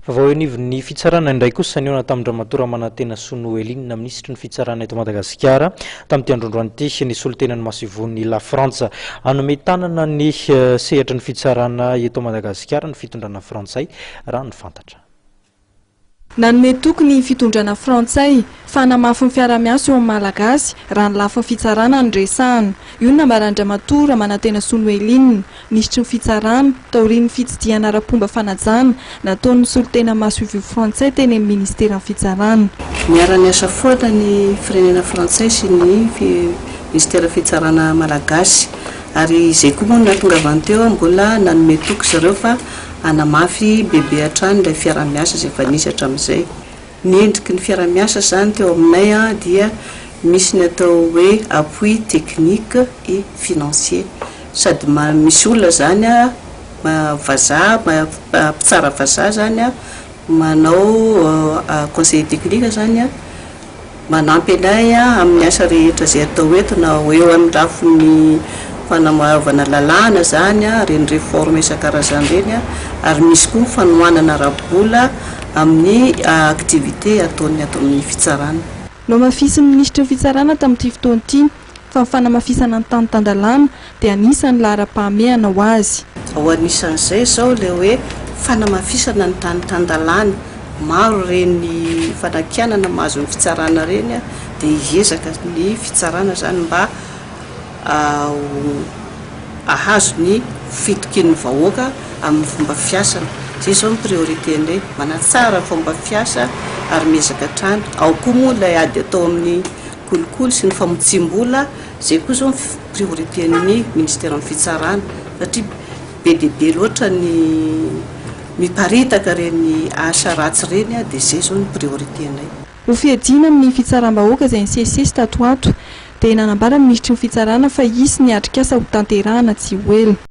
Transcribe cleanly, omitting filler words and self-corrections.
Vaovao eo anivon'ny fitsarana indray kosa, nihaona tamin-dRamatoa Ramanantenasoa Noeline, minisitry ny fitsarana eto Madagasikara, tamin'ity androandroany ity ny solontenan'ny masoivohon'ny La Frantsa. Hanome tanana ny sehatry ny fitsarana eto Madagasikara ny fitondrana frantsay, raha ny fantatra. Nanome toky ny fitondrana frantsay fa hanamafy ny fiarahamiasa eo amin'ny Malagasy raha ny lafiny fitsarana no resahana. Io no nambaran-dRamatoa Ramanantenasoa Noeline, minisitry ny Fitsarana, taorian'ny fitsidihana ara-pomba fanajana nataon'ny solontena masoivoho frantsay teny amin'ny ministeran'ny Fitsarana. Niara-niasa foana ny firenena frantsay sy ny minisiteran'ny Fitsarana malagasy ary izay koa moa no nahatongavany teo, mbola nanome toky zareo fa Hanamafy bebe hatrany ilay fiaraha-miasa izay efa nisy hatramin'izay. Ny endriky ny fiaraha-miasa izany teo aminay dia misy ny atao hoe appui technique et financier. Sady misy olona izany vazaha, mpitsara vazaha izany manao conseiller technique izany. Manampy anay amin'ny asa rehetra izay atao eto na eo amin'ny lafiny fanamaovana lalàna izany, ireny réforme isan-karazany ireny ary misy koa ny fanohanana ara-bola amin'ny activité ataon'ny ato amin'ny fitsarana. Nohamafisin'ny minisitry ny Fitsarana tamin'ity fotoana ity fa ny fanamafisana ny tany tan-dalàna dia anisan'ny laharam-pahamehana ho azy. Ao anisan'izay izao ilay hoe fanamafisana ny tany tan-dalàna. Maro ireny fanakianana mahazo ny fitsarana ireny dia hiezaka ny fitsarana izany mba hahazo ny fitokian'ny vahoaka amin'ny fomba fiasany. Izay izao ny priorité-nay, manatsara ny fomba fiasa ary miezaka hatrany. Ao koa moa ilay ady atao amin'ny kolikoly sy ny famotsiam-bola, izay koa izao ny priorité-n'ny ministeran'ny fitsarana satria be dia be loatra ny miparitaka ireny asa ratsy ireny dia izay izao ny priorité-nay. Ho fiadiana amin'ny fitsaram-bahoaka izay nisesisesy tato ho ato dia nanambara ny minisitry ny fitsarana fa hisy ny atrikasa hotanterahana tsy ho ela.